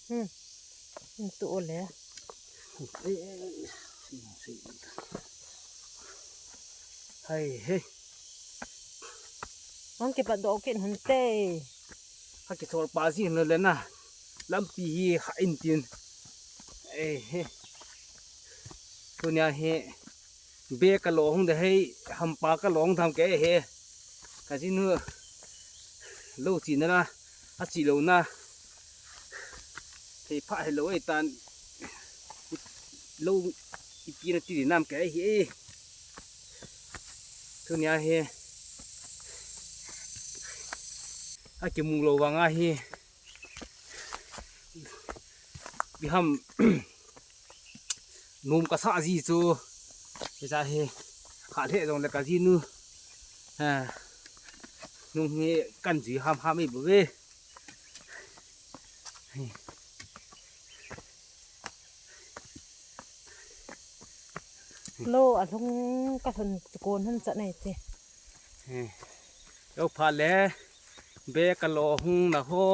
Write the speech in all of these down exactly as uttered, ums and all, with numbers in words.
Hmm. Tu ole. Hai, hei. Hong kipat doh kit hon te. Ha kithol pa ji hon le na. Lampi hi ha in tin. Ei, hei. Tunia hi. Be ka lo hung de hei, hampa ka lo hung tham ke he. Ka jinu lo chi na na, a chi lo na. Thei pha he lo ei tan. Lo ipi na ti nam ke he. Tunia he. A ki mu lo vang a he. Biham. Nom ka sa ji chu. Hicha hi. Kha le jong le ka jinu. Ha. Nung hi kan ji ham ham i bu ve. Lo a lhung ka lhun kon hon cha nei te. Lo pha le. Be ka lo hung na ho.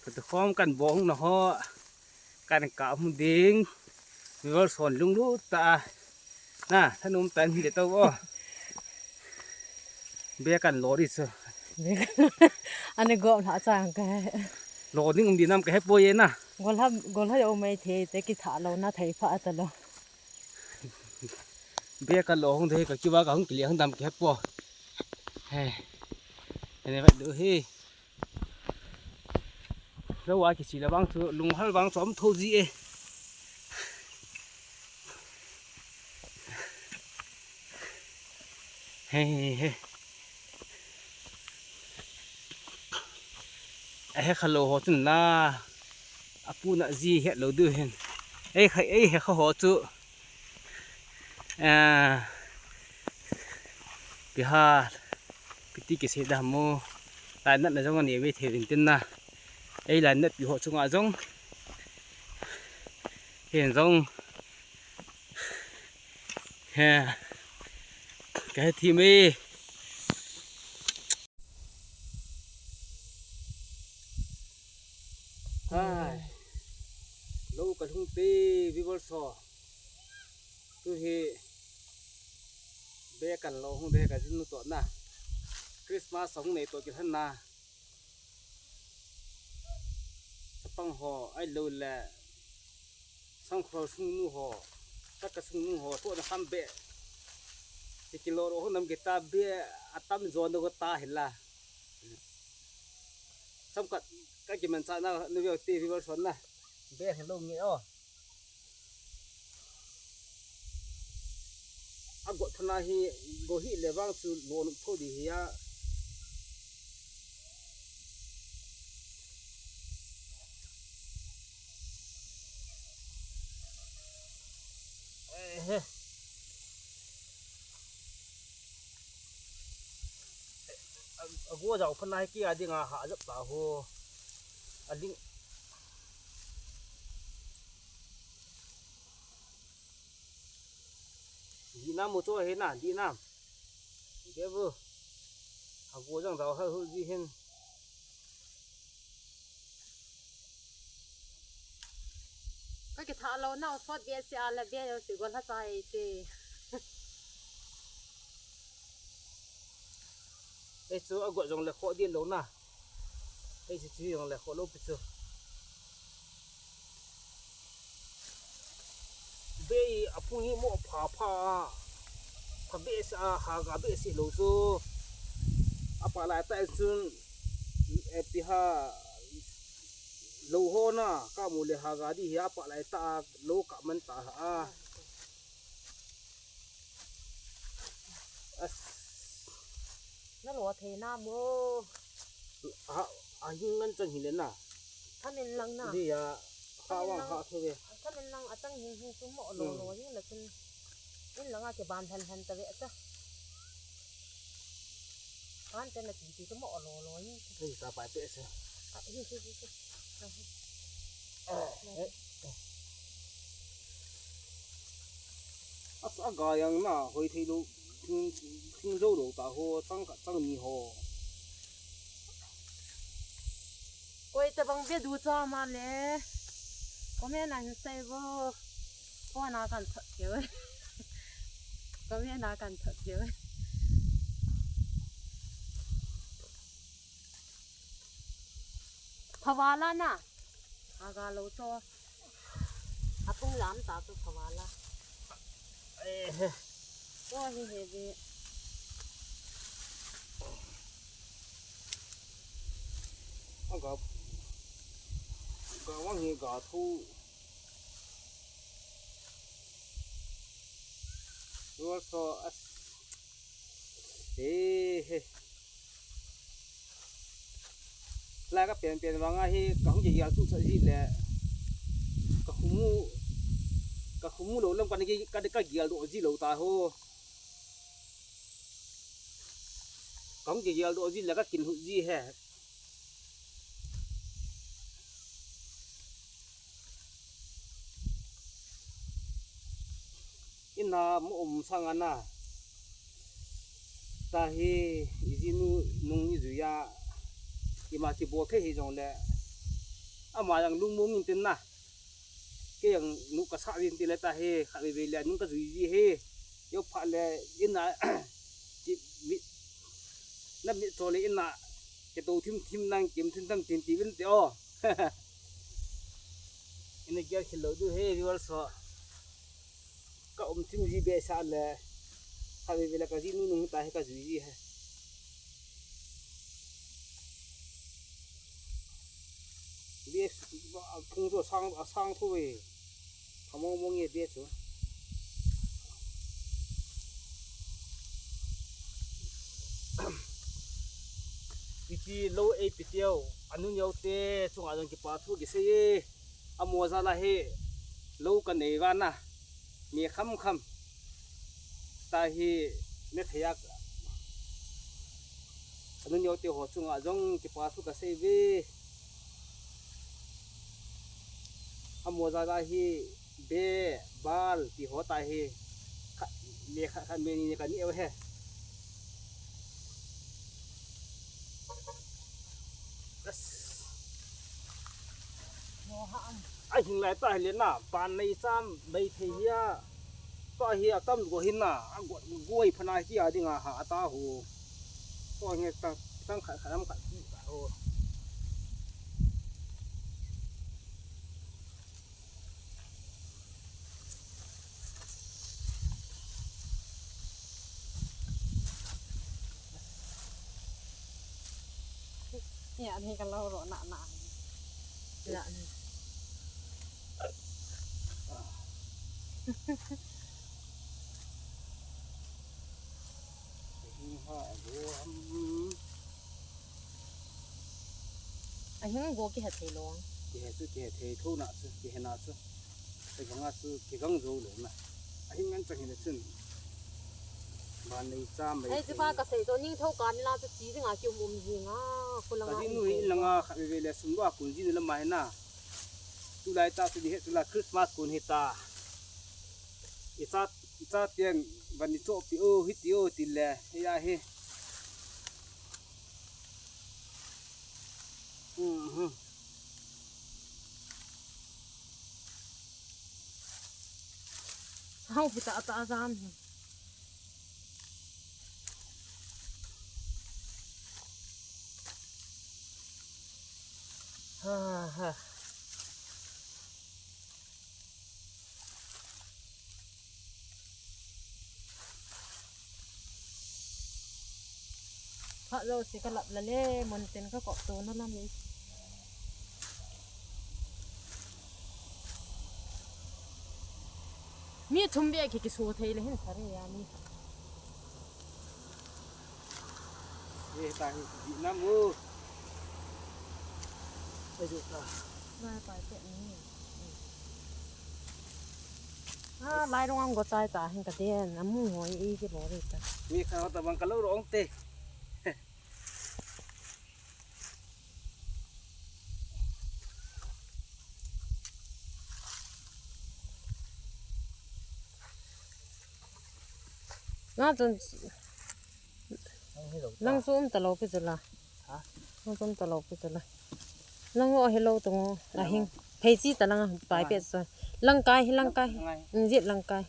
Ka tu khom kan bo hung na ho. Kan ka hung ding. Mi wal son lung lu ta. Na, thanum tan hi le to o. Be kan lo ri chu. Ani gom hla chang ka he. Lo ding um di nam ka he po ye na. Gol ha, gol ha yo mai the te ki tha lo na thei pha ta lo. Be kan lo hung de ka ki wa ka hung ki le hung dam ka he po. He. Ene va du he. Lo wa kichi le vang chu lunghal vang chom tho ji e. He he he. A he kha lo ho chun na. A pu na ji he lo du hin. Ei kha ei he kha ho chu. A. Pi ha. Pi ti ki se da mo. Lainat na jong ani ve thei vin tin na. Ei lainat pi ho chunga jong. Hin jong. He. Ka he thi me. Hai. Lo ka lhung te viewers ho. Tu hi. Be kan lo hung de ka jinu to na. Christmas hung nei to ki lhan na. Chapang ho, ai lo le. Sangkhol sungnu ho. Taka sungnu ho. To na kham be. Ki kilo ro ho nam ki ta be. Atam jo no ko ta hila. Samkat ka ki man cha na nu yo te viewers hon na. Be hello nge o. A got phana hi go hi le vang chu lo nu tho di hi a. Eh, he. A, a go jao phana hi ki a ding a ha jap ta ho. A ding. Di nam mo cho he na, di nam. Ke bu. A go jang dao ha hu ji hin. Ka ki tha lo na, sot be si a la be yo si go la chai te. Ei chu a go jong le kho di lo na. Ei chu chu jong le kho lo pi chu. Be a phung hi mo pha pha a. Pha be si a ha ga be si lo chu. A pa lai ta chun, eh, pi ha lo ho na ka mu le ha ga di hi a pa lai ta lo ka man ta ha a. As. Na lo thei na mo. A, a hing ngan chang hi le na. Thamin lang na. Di ya. Kha wang kha thu ve. Thamin lang a chang hing hing chu mo lo lo hing la chun. In lang a ke ban han han ta ve ta. Kan te na ti ti chu mo lo lo hing. Hing ta pai pe se. A hing chu chu chu. Asa ga yang na hoi thei lo, thing, thing zo lo ta ho, chang ka chang ni ho. Koi tabang ve du cha ma le. Comment a hin sei vo. Phone a kan thot keu. Comment a kan thot keu. Phavala na. Aga lo cho. Apung lam ta tu phavala. Eh. Cho hi he ve. Aga, aga wang hi ga thu. Ruol so as. Eh, he. Lai ka pen pen vang a hi ka hung kigial tu sa ji le. Ka khumu, ka khumu lo lam ka ni ki, ka, ka gial do ji lo ta ho. Ka hung kigial do ji le ka kin hu ji he. Ina mo um sang ana. Ta hi, ijinu nung ijuia, ima ti bo khe hi jong le. Ama yang lungmong in tin na. Kei jong nu ka sa jin ti le ta hi, kha ve ve le nu ka jui ji hi. Yo pha le ina, ki mi, na mi cho le ina, ke to thim thim nang, kim thim tham tin ti vin te o. Ina gear khil lo du hi, viewers ho. Ka um thim ji be sa le, kha ve ve le ka jinu nung ta hi ka jui ji hi. Bia phung chu asang, asang tho ve. Phamong mong e bia chu. Ipi lo e ipi teo. Anu neo te chunga jong kipa thu kisei e. Amo jal a hi lo ka nei vana. Mi kham kham. Ta hi ne thei a. Anu neo te ho chunga jong kipa thu ka sei ve. Amo jal a hi be, bal, ti ho ta hi. Kha, me kha, kha me ni ka ni e he. Bas. Mo ha am. A hing lai ta hi le na, ban nei cham, nei thei hi a. Ta hi a tam go hin na, a go, goi phana ki a ding a ha ta ho. Ko nge ta, tang kha, kha lam kha ki ta ho. Ni ani ka lo ro na na. Ya ni. Hing ha, go, um. A hing go kihe thei lou. Kihe chu, kihe thei tho na chu, kihe na chu. Kei banga chu, kigang jou lou na. A hing ngan chang hi na chun. Ban nei cham mai. Ai, chu thei. Ba ka sei chu, ning tho ka ni la chu, chi dinga ki um um hi nga. Khu langa ka ding nu hi langa kha ve ve le sum lua kun ji ni la mai na. Tulai ta chu ni he chu la Christmas kun hi ta. I cha, i cha tiang van ni cho pi o, hi ti o, ti le, hi ya hi. Mhm. Hau pi ta ta jan. Ha ha. Phat jouse ka lap la le, mun tin ka kop to na lam e. Mi thum beh ki, kiso thei le hin thare ya mi. Ye ta hi di nam u. Ai jo ta. Lai pai pe ni. Ah, lai rong ang go chai ta hin ka den, amu hoi i ki lo ri ta. Mi kha ta bang ka lo rong te. Na chun nang hi lo ta. Nang chu um ta lo pi chu la. Ha? Nang chu um ta lo pi chu la. Lang o, hello, tung o. Lang o. Ahing. Pheichi ta lang a, pai pet sa. Lang kai, hi lang kai. Lang kai. Mm, jit lang kai.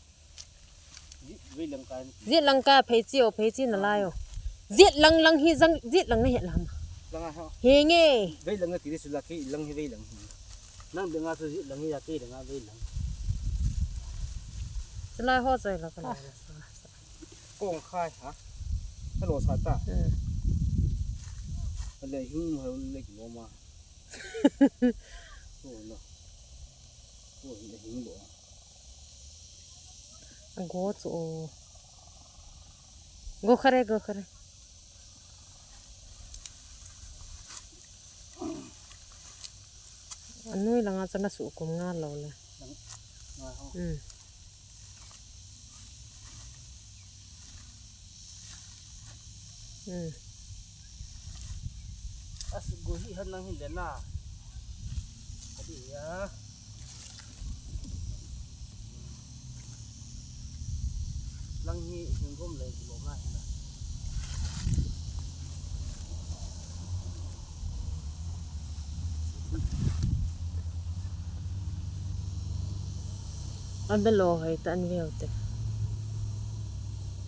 Jit, jit lang kai. Jit lang kai, pheichi o, pheichi na lai o. Jit lang lang hi jang, jit lang na het lam. Lang a ho. Hi nge. Vei lang a ti di su la ki lang hi vei lang hi. Lang dang a su jit lang hi ya ki dang a vei lang. Chulai ho chai la ka la. Kong khai ha. Hello sa ta. Mm. Le hing ho le ki lo ma. Go chu. Go khare, go khare. Anui langa chana su kum nga lo le. Mm. Mm. As go hi han nang hin le na. Adi ya. Lang hi hin gom le lo na hin na. An be lo hai ta an veu te.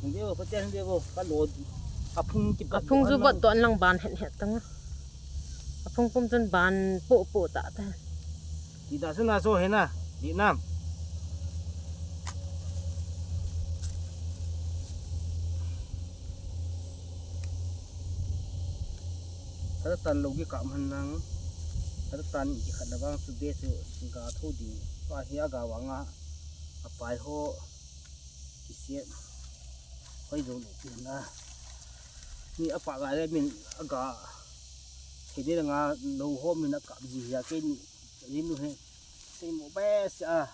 An veu, pa te an veu, ka lo, a phung ki pat. A phung ju bat to an lang ban het het tang. A phung pum chun ban po po ta ta. Ti da su na so he na, di nam. Hata tan lo ki kap man nang. Hata tan ki khat na vang chu be chu ga tho ding. Pa hi a ga vang a. A pai ho. Ki siat. Hoi zo lo ki na. Ni a pa ga le min a ga. He ni nga lo ho min a kap ji ya ke ni. Ni nu he. Sei mo be sa.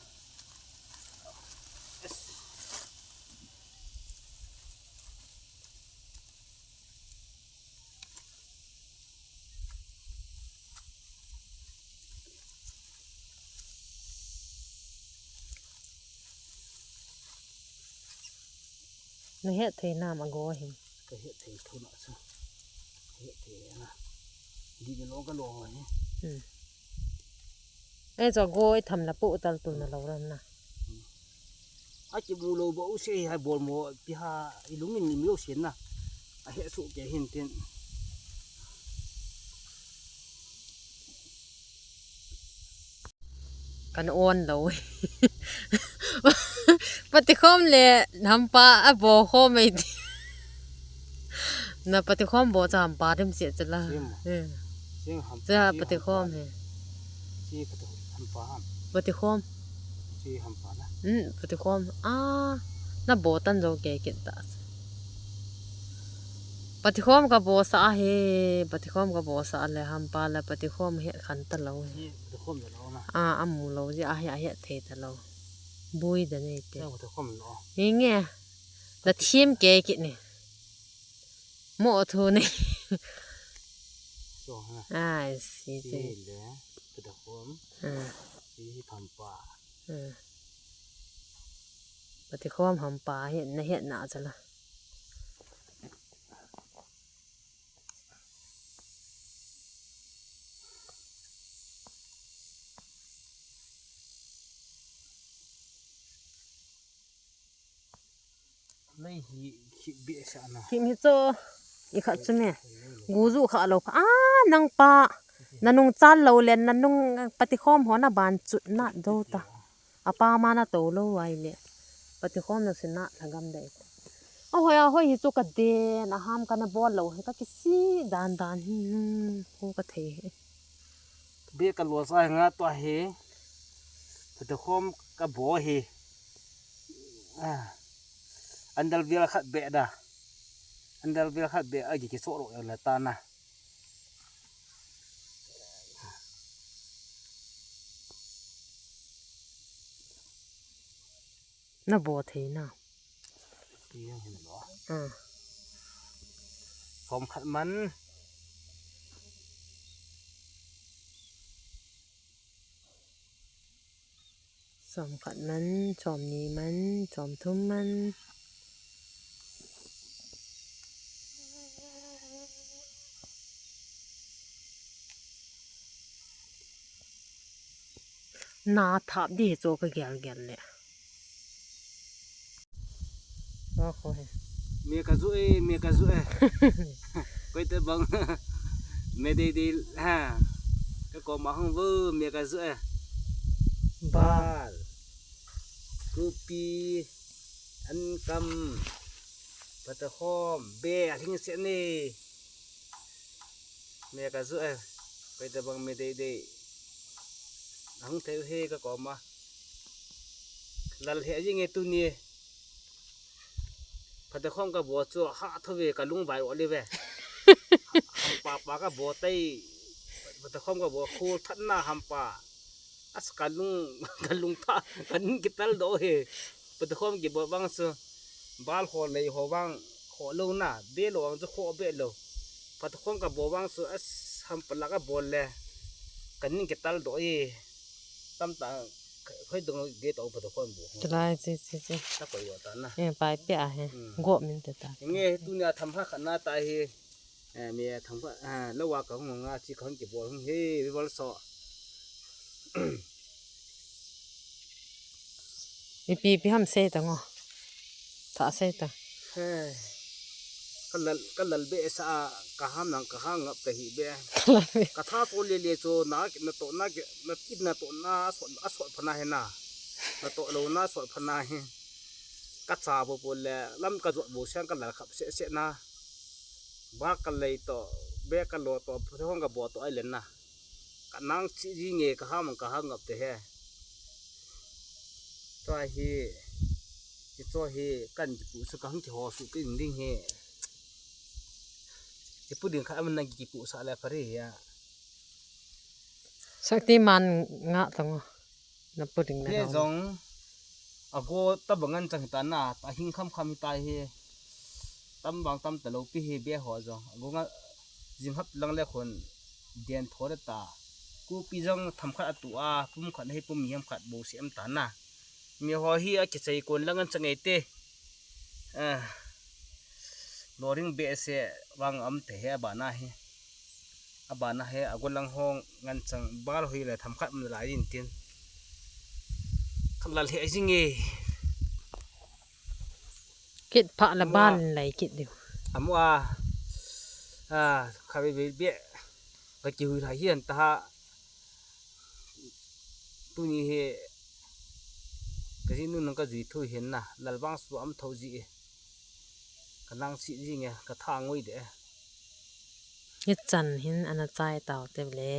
Na het thei nam a go hin. Ka het thei thu na sa. Ka het thei na. Di de lo ka lo hi. Hmm. Ei, cho go i tham la pu tal tu na lo ram na. A ki mu lo bo u se hai bol mo pi ha i lung in mi o sen na. A he su ke hin tin. Kan on lo. Pati khom le hampa a bo khom ei ti. Na pati khom bo cha hampa dem se cha la. Sim. Eh. Sim ham-, cha sim pati khom hampa. He. Si pati hampa ham. Pati khom. Si hampa na. Hmm, pati khom. Ah, na bo tan jo ke kin ta. Pati khom ka bo sa he, pati khom ka bo sa le hampa le pati khom he khan ta lo he. Si pati khom ta lo na. Ah, amu lo ji a he a he thei ta lo. Bui da nei te. Sa pati khom lo. Hi nge. Na thim ke ki ni. Mo thu ni. So ha. Ai, si si si. Le, pati khom. Ah. Si hampa. Hmm. Pati khom hampa hi na het na cha la. Lei hi, hi be sa na. Hi mi cho i khat chu me. Gu ju kha lo pha. Ah, nang pa. Na nung chal lo le, na nung pati khom ho na ban chut na do ta. A pa ma na to lo ai le. Pati khom na sin na lhagam dai. A hoi a hoi hi chu ka den, a ham ka na bol lo hi ka kisi dan dan hi, hmm, ko ka thei hi. Be ka lo sa nga to hi. Pati khom ka bo hi. Ah. Andal vel khat be da. Andal vel khat be a ki ki so lo la ta na. Na bo thei na. Ti yang hin lo. Ah. Som khat man. Som khat man, som ni man, som thum man. Na thap di cho ka gel gel le. Wa ko he. Me ka zu e, me ka zu e. Koi te bang. Me dei dei ha. Ka ko ma hung vo, me ka zu e. Ba. Bal. Kupi. An kam. Pata khom. Be a hing se ni. Me ka zu e. Koi te bang me dei dei. Hung thei he ka ko ma. Lal he jing e tu ni. Pata khom ka bo chu ha tho ve ka lung vai o le ve. Hampa pa ka bo tai. Pata khom ka bo khul that na hampa. As ka lung, ka lung tha, ka ning kital do he. Pata khom ki bo bang chu. Bal ho nei ho bang ho lo na. Be lo ang chu ho be lo. Pata khom ka bo bang chu as hampa la ka bo le. Ka ning kital do he. Tam ta khoi dong ge to pata khom bo. Tulai chi chi chi. Ta koi wa ta na. Eh, pai pe a he. Hmm. Go min te ta. Nge tu ni a tham ha kha na ta he. Eh, me tham kha, ah, lo wa ka hung nga chi ka hung ki bol hung he, vi bol so. Ipi pi ham sei ta ngo. Tha sei ta. He. Ka lal, ka lal be sa a, ka ham nang ka hang ngap ka hi be. Ka lal be. Ka tha to le le cho na, na to na, na kit na to na, a sot, a sot pha na he na. Na to lo na sot pha na he. Ka cha bo bo le, lam ka jot bo siang ka lal khap se se na. Ba ka lei to, be ka lo to, phu hong ka bo to ai len na. Ka nang chi ji nge ka ham ka hang ngap te he. Tua hi, hi cho hi kan kipu su ka hang ki ho su ki ding ding he. Kipu ding kha am nang kipu sa le pha ri ya. Sakti man nga tang. Na pu ding na. Be jong, a go ta bang ngan chang ta na, ta hing kham kham ta hi. Tam bang tam ta lo pi hi be ho jong. A go nga jing hap lang le khun den tho le ta. Kupi jong tham khat a tu a, pum khat hi pum hiam khat bo siam ta na. Mi ho hi a kichai kon lang ngan chang ei te. Ah. Loring be se vang am te he ba na hi. A bana he a golang hong ngan chang bal hoi le tham khat um lai in tin. Khat lal he jing e. Kit pha la bal lai kit diu. Amu a. A, kha be be be. Ka ki hui lai hian ta ha. Tu ni he. Ka ji nu nang ka jui thu hian na. Lal bang su am tho ji e. Ka nang si jing e, ka tha ngoi de. Hi chan hin ana chai tau te le.